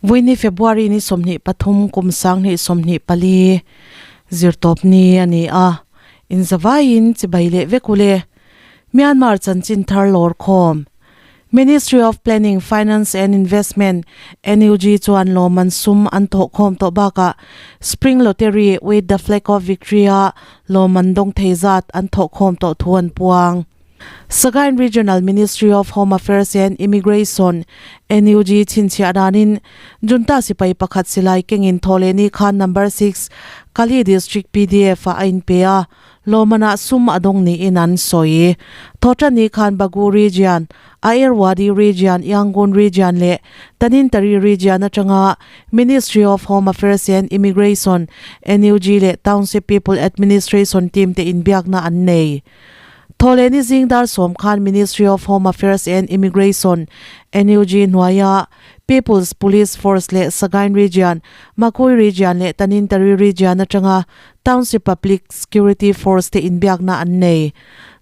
Vawiini February ni 23 kum 2024 zirtawp ni a ni a, inzavaiin chibai leh vek ule. Myanmar chanchin thar lawr khawm. Ministry of Planning, Finance and Investment, NUG, chuan lawmman sum an thawhkhawm tawh bakah Spring Lottery with the Flag of Victory-a lawmman dawng thei zat an thawhkhawm tawh thu an puang. Sagaing Regional Ministry of Home Affairs and Immigration, NUG, chhinchhiah danin Junta sipai pakhat silai kengin thawhlehni khan Number 6, Kali District PDF-ah a inpe a, Lawmanah sum a dawng niin an sawi. Thawhṭanni khan Bagu Region, Ayerwadi Region, Yangon Region leh Tanintari Region aṭanga Ministry of Home Affairs and Immigration, NUG leh Township People Administration team te inbiakna an nei. Thawhlehni zing dar sawm khan Ministry of Home Affairs and Immigration, NUG, hnuaia People's Police Force leh Sagaing Region, Magui Region leh Tanintari Region aṭanga Township Public Security Force te inbiakna an nei.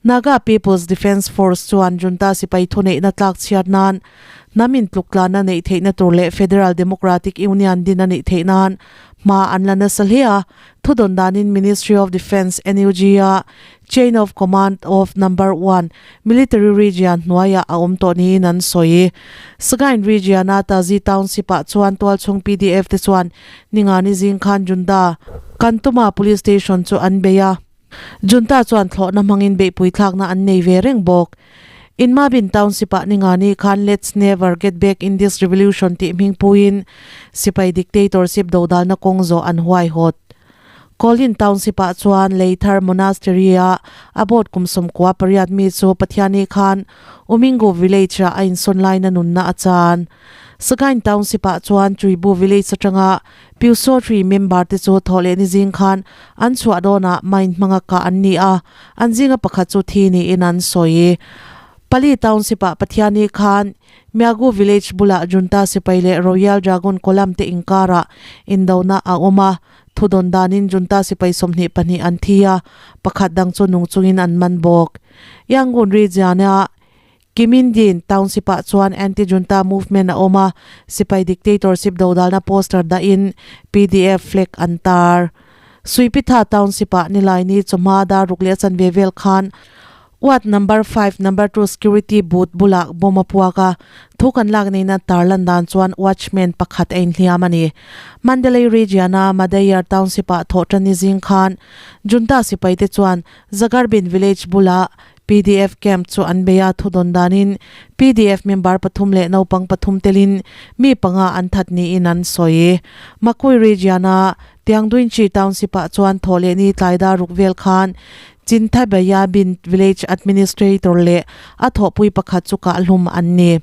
Naga People's Defence Force chuan junta sipai thuneihna tlak chhiat nan hnam intluktlanna neih theihna tur leh Federal Democratic Union din a nih theih nan hma an la nasa hle a, thudawn danin Ministry of Defence, NUG, a Chain of Command of Number One Military Region hnuaiah a awm tawh niin an sawi. Sagaing Region-a Tazi Township-ah chuan tualchhung PDF te chuan Ningani zing khan Junta Kantuma Police Station chu an bei a, Junta chuan thlawhna hmangin beihpui thlakna an nei ve reng bawk. Inmabin Township-ah Ningani khan Let's Never Get Back in This Revolution tih hming puiin sipai dictatorship dodalna kawng zawh an huaihawt. Kawlin Township-ah chuan Leithar Monastery-a a board kum 18 mi chu Pathiani khan Umingu Village-ah a insawn laina nunna a chan. Sagaing Township-ah chuan Chuibu Village atanga Pyusawhri member te chu thawhlehni zing khan an chhuah dawnah mine hmanga kah an ni a, an zinga pakhat chu thi niin an sawi. Pali Township-ah Pathiani khan Miagu Village bulah Junta sipai leh Royal Dragon Column te inkarah indona a awm a, Thudawn danin junta sipai 22 an thi a, pakhat dang chu nung chungin an man bawk. Yangon region-a Kimindin Township-ah chuan anti-junta movement a awm a, sipai dictatorship dodalna poster dahin PDF flag an tar. Suipitha Township-ah Nilaini chawhma dar ruk leh a chanve vel khan Ward number 5 number 2 security booth bulah bomb a puak a, thu kan lak neihna tarlan dan chuan watchman pakhat a inhliam a ni. Mandalay region a Madayar township ah thawhṭanni zing khan junta sipai te chuan Zagarbin village bulah PDF camp chu an bei a, thudawn danin PDF member pathum leh naupang pathum telin mi panga an that niin an sawi. Makui region a Tiangduinchi township ah chuan thawhlehni tlai dar ruk vel khan Chinthabaya Bin Village Administrator leh a thawhpui pakhat chu kahhlum an ni.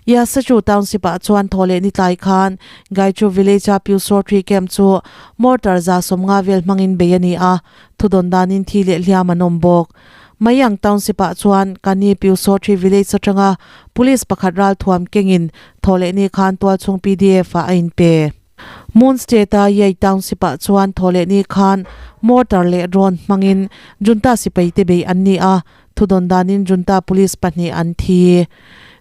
Yasachu Township ah chuan thawhlehni tlai khan Gaichu Village a Pyusawhri Camp chu mortar 150 vel hmangin bei a ni a, thudawn danin thi leh hliam an awm bawk. Mayang Township ah chuan Kani Pyusawhri Village atanga Police pakhat ralthuam kengin thawhlehni khan tualchhung PDF ah a inpe. Mon State-a Yei Township-ah chuan thawhlehni khan mortar leh drone hmangin junta sipaite bei an ni a, thudawn danin junta police pahnih an thi.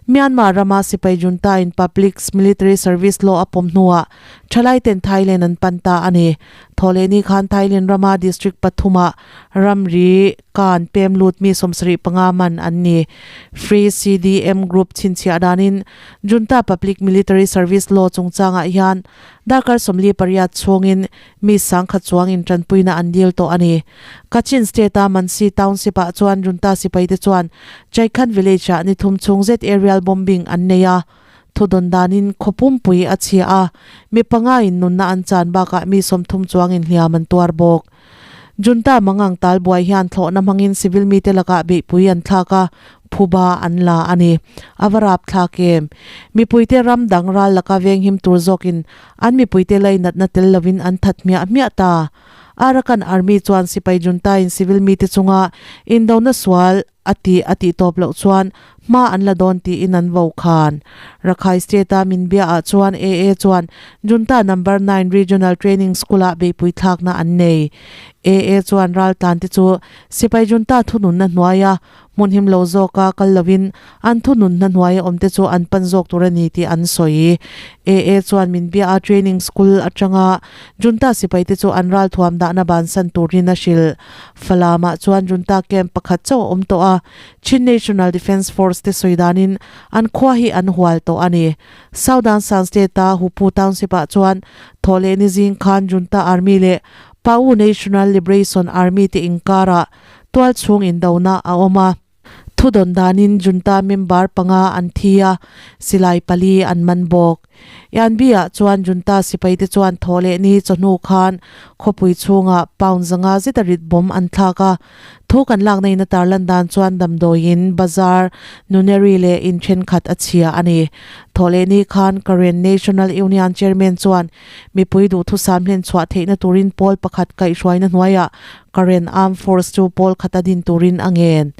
Myanmar rama sipai junta-in Public Military Service Law a pawm hnuah thalaiten Thailand an pan ta a ni. Thawhlehni khan Thailand rama district pathumah ramri kan pem lut mi 75 man an ni. Free CDM Group chhinchhiah danin Junta Public Military Service Law chungchangah hian darkar 48 chhungin mi 10,000 chuangin tanpuina an dil tawh a ni. Kachin State-a Mansi Township-ah chuan Junta sipaite chuan Chaikhan Village-ah ni thum chhung zet aerial bombing an nei a, thudawn danin khaw pumpui a chhia a, mi panga in nunna an chan bakah mi 30 chuangin hliam an tuar bawk. Junta mangang tal buai hian thlawhna hmangin civil mite lakah beihpui an thlak a, phuba an la a ni. A va rap thlak em? Mipuite ram dang ral laka venghim tur zawkin an mipuite lainatna tel lovin an that hmiah hmiah ta. Arakan Army chuan sipai junta-in civil mite chunga indona sual a tih a tih tawp loh chuan hma an la dawn tiin an vo khan. Rakhine State-a min biaah chuan AA chuan Junta Number 9 Regional Training School-ah beihpui thlakna an nei. AA chuan raltlan te chu sipai junta thununna hnuaia Hmun him lo zawka kal lovin an thununna hnuaia awmte chu an pan zawk tur a ni tih an sawi. AA chuan min bia a, training school atanga Junta sipaite chu an ralthuam dahna bansan turin a hrilh. Falamah chuan Junta camp pakhat chauh a awm tawh a, Chin National Defence Force te sawi danin an khua hi an hual tawh a ni. Southern Shan State-a Hupu Township-ah chuan thawhlehni zing khan Junta Army leh Pa'u National Liberation Army te inkarah tualchhung indona a awm a. Thudawn danin Junta member panga an thi a, silai pali an man bawk. Yanbi-ah chuan Junta sipaite chuan thawhlehni chawhnu khan khawpui chhungah pound zanga zeta rit bomb an thlak a. Thu kan lakna in a tarlan dan chuan damdawiin, bazar, nunnery leh in thenkhat a chhia a ni. Thawhlehni khan Karen National Union Chairman chuan mipui duhthusam hlen chhuah theihna turin pawl pakhat kaihhruaina hnuaiah Karen Armed Force chu pawl khata din turin a ngen.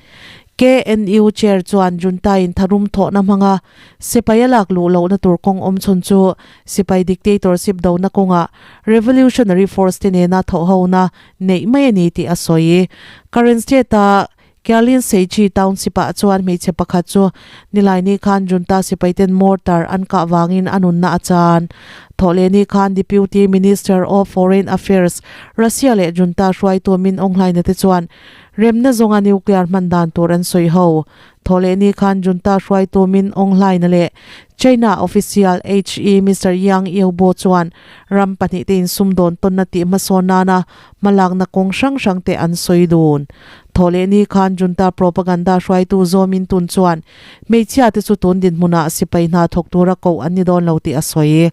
KNU Chair chuan Junta-in tharum thawhna hmanga sipai a lak luh lohna tur kawng awm chhun chu sipai dictatorship dona kawngah revolutionary force te nena thawhhona neih mai a ni tih a sawi. Karen State-a Kyalin Seichi Township-ah chuan hmeichhe pakhat chu Nilaini khan Junta sipaiten mortar an kah vangin a nunna a chan. Thawhlehni khan Deputy Minister of Foreign Affairs Russia leh Junta hruaitu Min Aung Hlaina te chuan remna zawnga nuclear hman dan tur an sawi ho. Thawhlehni khan Junta hruaitu Min Aung Hlaina leh China official HE Mister Yang Youbo chuan ram pahnihte insumdawn tawnna tih hmasawn nana hmalakna kawng hrang hrang te an sawi dun. Thawhlehni khan Junta propaganda hruaitu Zaw Min Tun chuan hmeichhia te chu tun dinhmunah sipai hna thawk tura koh an ni dawn lo tih a sawi.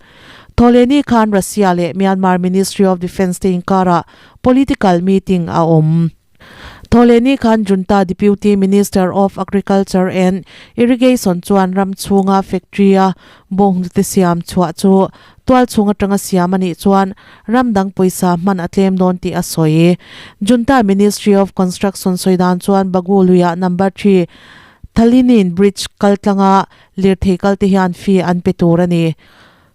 Thawhlehni khan Russia leh Myanmar Ministry of Defence te inkarah political meeting a awm. Thawhlehni khan Junta Deputy Minister of Agriculture and Irrigation chuan ram chhunga factory a bawnghnute siam chhuah chu Tual chhung atanga siam a nih chuan ram dang pawisa hman a tlem dawn tih a sawi. Junta Ministry of Construction sawi dan chuan Bagu luiah number 3 Thalinin Bridge kal tlanga lirthei kal te hian fee an pe tur a ni.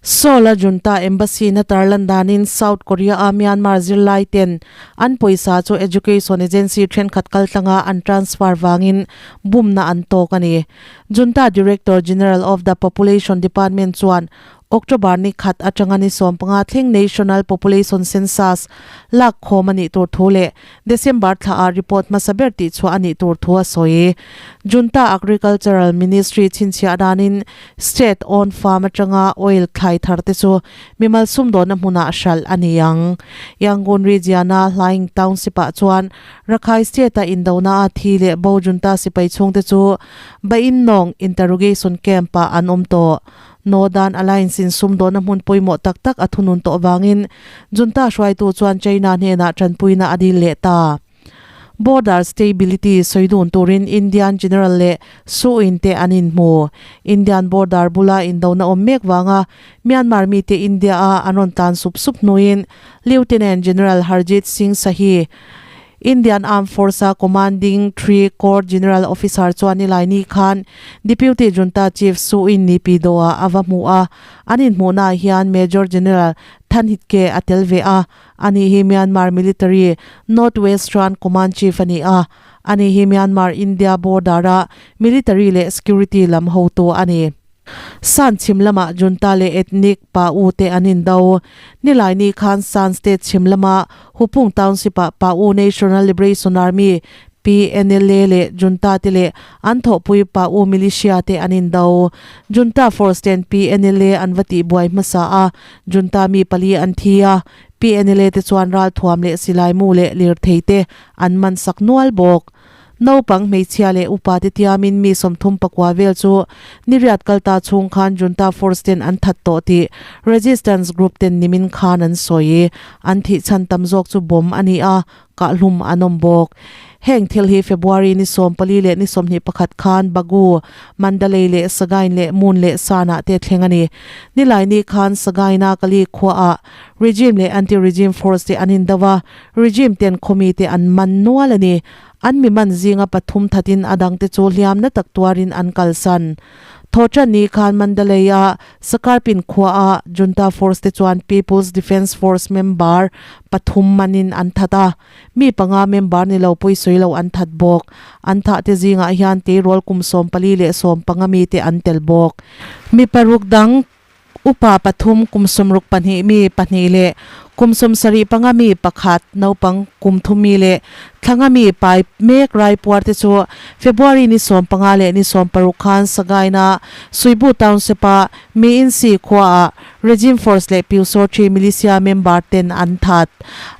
Seoul-a Junta Embassy na tarlan danin South Korea-a Myanmar zirlai ten an pawisa chu education agency thenkhat kal tlanga an transfer vangin bumna an tawk a ni. Junta Director General of the Population Department chuan October ni khat atanga ni 15 thleng National Population Census lak khawm a nih tur thu leh December thla ah report hmasa ber tih chhuah a nih tur thu a sawi. Junta Agricultural Ministry chhinchhiah danin State owned farm atanga oil thlai thar te chu mimal sumdawnna hmunah hralh a ni ang. Yangon region-a Hlaing Township-ah chuan Rakhine State-a indona a thi leh bo Junta sipai chhungte chu Bain Nawng Interrogation Camp-ah an awm tawh. Northern Alliance in sumdawnna hmun pawimawh tak tak a thunun tawh vangin Junta hruaitu chuan China hnenah tanpuina a dil leh ta. Border stability sawi dun turin Indian General leh Su In te an inhmu. Indian border bula indona awm mek vanga Myanmar mite India-a an rawn tlan sup sup hnuin Lieutenant General Harjit Singh Sahi, Indian Armed Force-a Commanding Three Corps General Officer chuan Nilaini khan Deputy Junta Chief Su In Ni Pi Doh-ah a va hmu a, an inhmuhnaah hian Major General Than Hit Ke a tel ve a, ani hi Myanmar Military North Western Command Chief a ni a, ani hi Myanmar-India border-a military leh security lam hotu a ni. San chhim lamah Junta leh ethnic Pa U te an indo. Nilaini khan San State chhim lama Hupung Township-ah Pa U National Liberation Army, PNLA, leh Junta te leh an thawhpui Pa U Militia te an indo. Junta force ten PNLA an va tihbuai hmasa a, Junta mi pali an thi a, PNLA te chuan ralthuam leh silaimu leh lirthei te an man sak nual bawk. Naupang hmeichhia leh upa te tiamin mi 34 vel chu niriat kalta chhung khan Junta force ten an that tawh tih resistance group ten nimin khan an sawi. An thih chhan tam zawk chu bomb a ni a, kahhlum an awm bawk. Heng thil hi February ni 14 leh ni 21 khan Bagu, Mandalay leh Sagaing leh Mun leh San-ah te thleng a ni. Nilaini khan Sagaing-a Kali khuaah regime leh anti-regime force te an indo a, Regime ten khawmi te an man nual a ni. An mi man zinga pathum thatin a dangte chu hliamna tak tuarin an kalsan. Thawhṭan ni khan Mandalay-a Sakarpin khuaah Junta force te chuan People's Defence Force member pathum manin an that a, mi panga member ni lo pawisawi lo an that bawk. An thah te zingah hian tleirawl kum 14 leh 15 mite an tel bawk. Mi paruk dang Upa pathum, kum 62 mi pahnih leh kum 75 mi pakhat, naupang kum thum mi leh thlanga mi pai mek raipuar te chu February ni 15 leh ni 16 khan Sagaina Suibu Township-a Miinsi khuaah Regime Force leh Pyusawthri Militia member ten an that.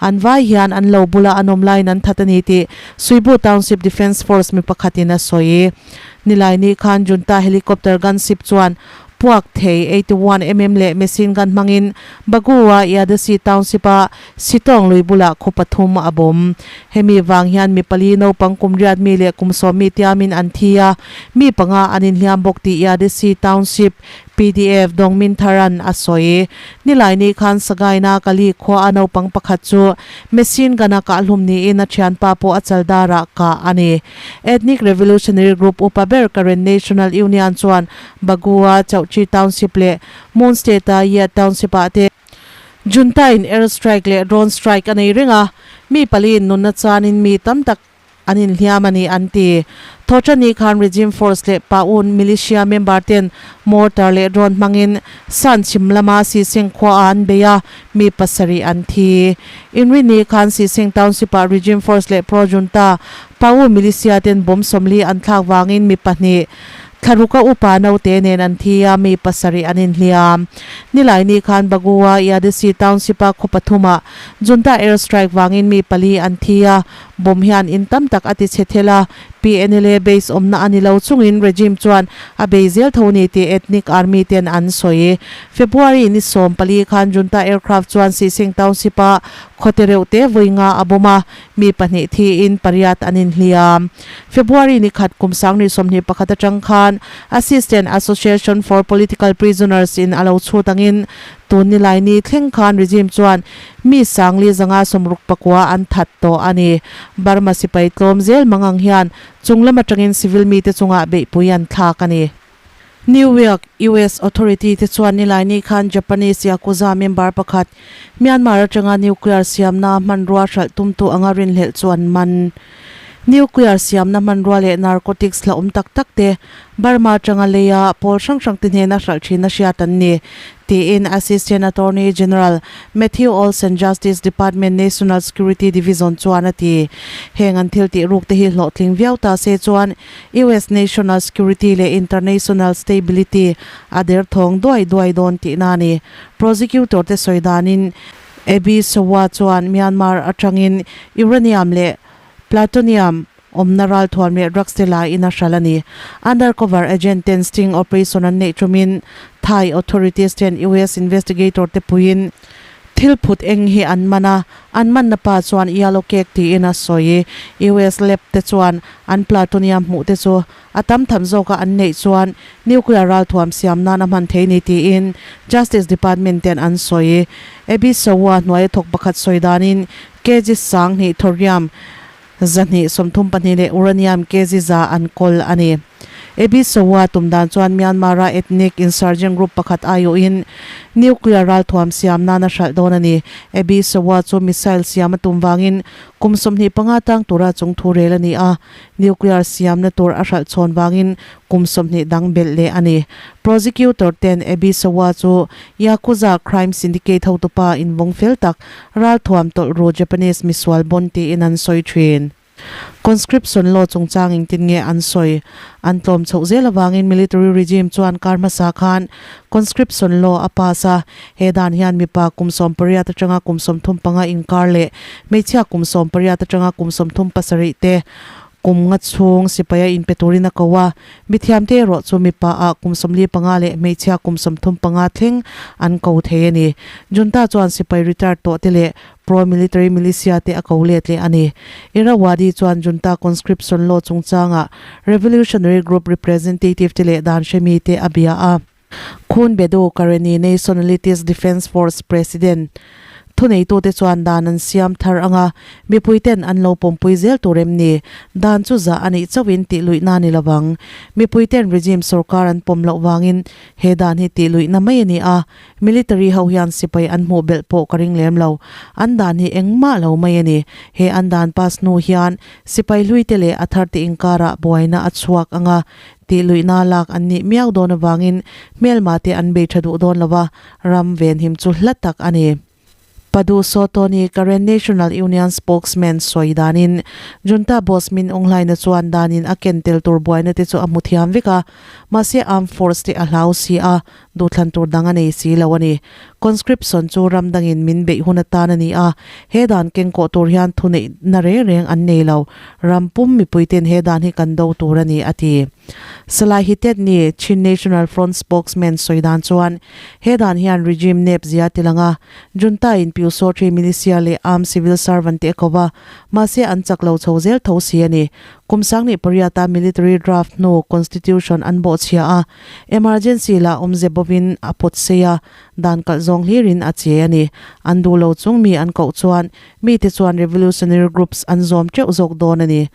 An vai hian an lo bula an awm laiin an that a ni tih Suibu Township Defence Force mi pakhatin a sawi. Nilaini khan Junta helicopter gunship chuan Puak thei 81 mm leh machine gun hmangin Bagua Yadasi Township-a Sitawng lui bulah khaw pathum a bawm. Hemi vang hian mi pali naupang kum riat mi leh kum sawm mi tiamin an thi a, mi panga an inhliam bawk tih Yadasi Township pdf Dawngmin Tharan a sawi. Nilaini khan Sagaina Kali khua a naupang pakhat chu machine gun-a kahhlum niin a thianpa pawh a chaldarah kah a ni. Ethnic Revolutionary Group upa ber Karen National Union chuan Bagua, Chauhchi Township leh Mon State-a Yat Township-ah te Junta-in air strike leh drone strike a nei reng a, mi paliin nunna chanin mi tam tak an inhliam a ni an ti. Thawhṭani khan regime force leh Paun militia member ten mortar leh drone hmangin San chhim lama Siseng khuaah an bei a, mi pasarih an thi. Inrini khan Siseng Township-ah regime force leh pro-junta Pau militia ten bomb 40 an thlak vangin mi pahnih Thlaruka upa naute nen an thi a, mi pasarih an inhliam. Nilaini khan Bagua, Yadesi Township-a khaw pathumah Junta air strike vangin mi pali an thi a, bomb hian in tam tak a ti chhe thel a, PNLA base awmna a ni lo chungin regime chuan a bei zel tho ni tih ethnic army ten an sawi. February ni 14 khan Junta aircraft chuan Sihseng Township-a khawte reuh te vawi nga a bomb a, Mi pahnih thiin pariat an inhliam. February ni khat kum 2021 atang khan Assistant Association for Political Prisoners in a lo chhut angin tun nilai ni thleng khan regime chuan mi 4,069 an that tawh a ni. Burma sipai tlawm zel mangang hian chung lam atangin civil mite chungah beihpui an thlak a ni. New York, US authority te chuan Nilaini khan Japanese Yakuza member pakhat Myanmar atanga nuclear siamna hmanrua hralh tumtu anga rinhlelh chu an man. Nuclear siamna hmanrua leh narcotics la awm tak tak te Burma atanga leia pawl hrang hrang te hnena hralh thin a hriat an ni, tiin Assistant Attorney General Matthew Olsen Justice Department National Security Division chuan a ti. Heng an thil tih ruk te hi hlawhtling viau ta se chuan US national security leh international stability a derthawng duai duai dawn tihna a ni. Prosecutor te sawi danin Abby Sowa chuan Myanmar atangin uranium leh plutonium awmna ralthuam leh drugs te laiin a hral a ni. Undercover agent ten sting operation an neih tumin Thai authorities ten US investigator te puiin Thil phut eng hi an man a, an manna pa chuan yellow cake tiin a sawi. US lab te chuan an plutonium hmuh te chu a tam tham zawka an neih chuan nuclear ralthuam siam nan a hman thei ni tiin Justice Department ten an sawi. Ebisawa hnuaia thawk pakhat sawi danin kg 2000 thorium 232 leh uranium kg 100 an kawl a ni. Ebisowa tum dan chuan Myanmar-a ethnic insurgent group pakhat aiawhin nuclear ralthuam siam nan a hralh dawn a ni. Ebisowa chu missile siam a tum vangin kum 25 tang tura chung thu rel a ni a, nuclear siamna tur a hralh chhawn vangin kum 20 dang belh leh a ni. Prosecutor ten Ebisowa chu Yakuza crime syndicate hotupa invawng fel tak Ralthuam tawlh ru Japanese misual bon tiin an sawi thin. Conscription law chungchang engtin nge an sawi? An tlawm chhoh zel avangin military regime chuan kar hmasa khan conscription law a pass a, he dan hian mipa kum 18 atanga kum 35 inkar leh hmeichhia kum 18 atanga kum 37 te Kum nga chhung sipaia inpe turin a ko a, mithiamte erawh chu mipa ah kum 45 leh hmeichhia kum 35 thleng an ko thei a ni. Junta chuan sipai retired tawh te leh pro-military militia te a ko let leh a ni. Irrawaddy chuan junta conscription law chungchangah revolutionary group representative te leh dan hremi te a bia a. Khun Bedu Karenni Nationalities Defence Force President. Thuneitute chuan dan an siam thar ang a, mipuiten an lo pawmpui zel tur em ni? Dan chu zah a nih chauhin tih luihna a ni lo vang. Mipuiten regime sorkar an pawm loh vangin he dan hi tih luihna mai a ni a, military ho hian sipai an hmuh belh pawh ka ring lem lo. An dan hi engmah lo mai a ni. He an dan pass hnu hian sipai hluite leh a tharte inkarah buaina a chhuak ang a, tih luihna lak an nih miau dawn avangin hmelma te an bei tha duh dawn lo va, ram venhim chu hla tak a ni. Padu Sotoni, Karen National Union spokesman sawi danin Junta boss Min Aung Hlaing-a chuan danin a ken tel tur buaina te chu a hmu thiam vek a, mahse armed force te a hlau si a, duhthlan tur dang a nei si lo a ni. Conscription chu ram dangin min beih hun atan a ni a, he dan kengkawh tur hian thuneihna reng reng an nei lo. Ram pum mipuiten he dan hi kan do tur a ni, a ti. Salai Hitet ni Chin National Front spokesman sawi dan chuan he dan hian regime nep zia ti lang a, junta in Pyusawthri militia leh armed civil servant te a ko va, mahse an chak lo chho zel tho si a ni. Kum sanghnih pariata military draft hnu constitution an bawhchhia a, emergency lah awmze bovin a pawt sei a, dan kalh zawng hlirin a che a ni. An duh lo chung mi an koh chuan mite chuan revolutionary groups an zawm teuh zawk dawn a ni.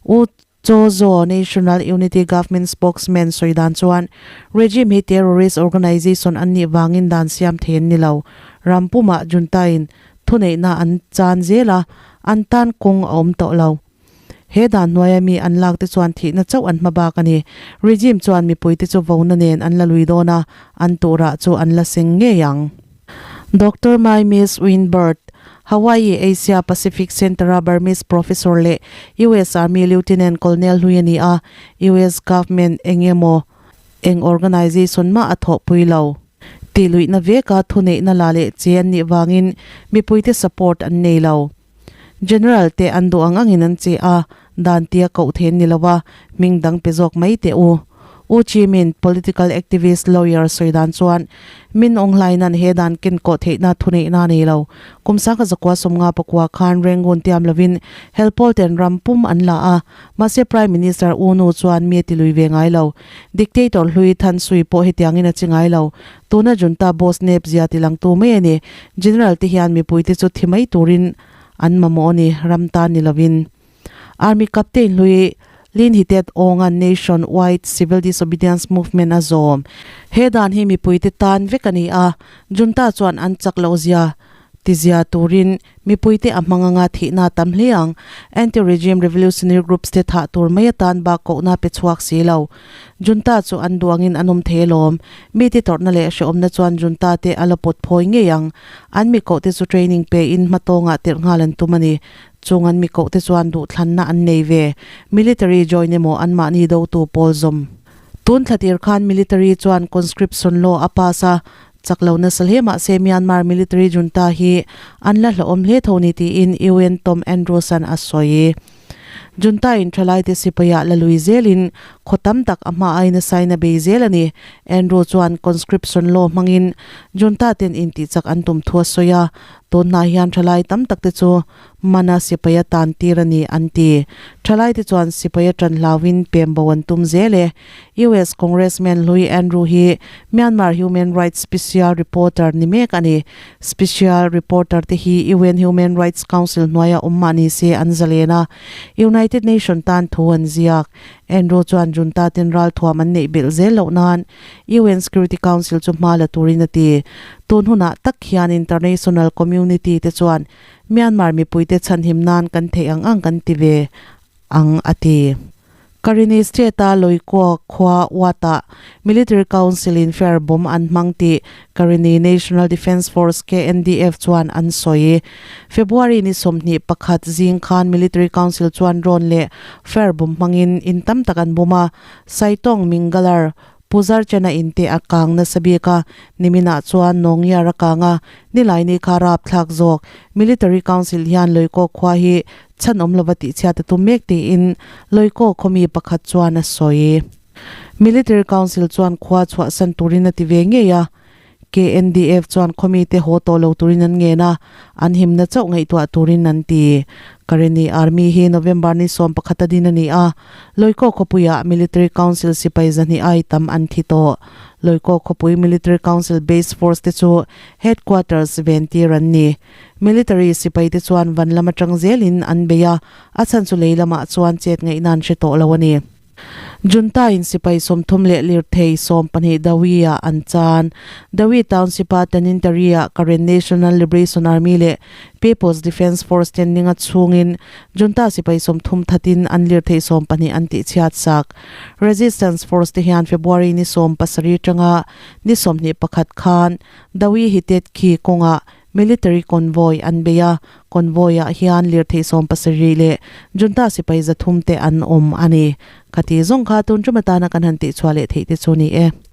U Cho Zaw, National Unity Government spokesman sawi dan chuan regime hi terrorist organisation an nih vangin dan siam thei an ni lo. Ram pumah junta in thuneihna an chan zel a, an tan kawng a awm tawh lo. He dan hnuaia mi an lak te chuan thihna chauh an hma bak a ni. Regime chuan mipuite chu vona nen an la lui dawn a, an turah chu an la seng ngei ang. Doctor Mai Miss Winbird, Hawaii Asia Pacific Center-a Burmese Professor leh US Army Lieutenant Colonel hlui a ni a, US Government eng emaw eng organization mah a thawhpui lo. Tih luihna veka thuneihna la leh che an nih vangin mipuite support an nei lo. General te an duh ang angin an che a, dan tia koh thein ni lo a, hming dang pe zawk mai teh u. U Chi Min, political activist lawyer sawi dan chuan, Min Aung Hlain an he dan ken kawh theihna thuneihna a nei lo. Kum sangkhat zakua sawmnga pakua khan Rangoon tiam lovin helpawl ten ram pum an la a, mahse Prime Minister U Nu chuan mi a ti lui ve ngai lo. Dictator hlui Than Sui pawh hetiangin a chi ngai lo. Tuna junta boss nep zia ti langtu mai a ni. General te hian mipuite chu thi mai turin an mamawh a ni, ram tan ni lovin. Army Captain hlui Lin Hitet Aung-a Nation Wide Civil Disobedience Movement a zawm. He dan hi mipuite tan vek a ni a, junta chuan an chak loh zia ti zia turin mipuite a hmang anga thihna a tam hle ang. Anti-regime revolutionary groups te thah tur mai atan bak kohna pe chhuak si lo. Junta chu an duangin an awm thei alawm. Mite tawrhna leh hrehawmna chuan junta te a la pawt phawi ngei ang. An mi kohte chu training pein hmatawngah tirh nghal an tum a ni. Chung an mi kohte chuan duhthlanna an nei ve. Military join emaw anmahni dotu pawl zawm. Tun thlatir khan military chuan conscription law a pass a, chak lo nasa hle mahse Myanmar military junta hi an la hlauhawm hle tho ni tiin UN Tom Andrews-a'n a sawi. Junta in thalaite sipaiah la lui zelin khaw tam tak a hma aiin a sain a bei zel a ni. Andrew chuan conscription law hmangin junta ten intihchak an tum thu a sawi a, tun hnah hian thalai tam tak te chu mana sipaia tan tir a ni an ti. Thalaite chuan sipaia tan hlauin pem bo an tum zel e. US Congressman hlui Andrew hi Myanmar Human Rights Special Reporter ni mek a ni. Special Reporter te hi UN Human Rights Council hnuaia awm mah ni se an zalen a, United Nation tan thu an ziak. Andrew chuan junta ten ralthuam an neih belh zel loh nan UN Security Council chu hma la turin a ti. Tun hunah tak hian international community te chuan Myanmar mipuite chhanhim nan kan theih ang ang kan ti ve ang a ti. Karenni State-a Loikua khua Wat-ah Military Council-in fair bomb an hmang tih Karenni National Defence Force, KNDF, chuan an sawi. February ni 21 zing khan Military Council chuan drone leh fair bomb hmangin in tam tak an bum a, Saitawng Mingalar, Puzar chena in te a kang nasa bik a, niminah chuan Nongyar a kang a, nilaini kha rapthlak zawk. Military Council hian Loikaw khua hi chhan awm lova tihchhiat a tum mek tiin Loikaw khawmi pakhat chuan a sawi. Military Council chuan khua chhuahsan turin a ti ve ngei a, KNDF chuan khawmite haw tawh lo turin an ngen a, an himna chauh ngaihtuah turin an ti. Karenni Army hi November ni 11 a din a ni a, Loikaw khawpuiah Military Council sipai zahnih ai tam an thi tawh. Loikaw khawpui Military Council Base Force te chu Headquarters ventir an ni. Military sipai te chuan van lam atang zelin an bei a, a chhan chu lei lamah chuan chet ngaihna an hre tawh lo a ni. Junta in sipai 30 leh lirthei 12 Dawi ah an chan. Dawi Township a Tanintary ah Karen National Liberation Army leh People's Defence Force ten ninga chhungin Junta sipai 30 thatin an lirthei 12 an tihchhiat sak. Resistance Force te hian February ni 17 tanga ni 21 khan Dawi Hitet Khi kawngah Military convoy an bei a, convoy ah hian lirthei 70 leh junta sipai 300 te an awm a ni. Khati zawng kha tun tum atana kan han tihchhuah leh theih te chu ni e.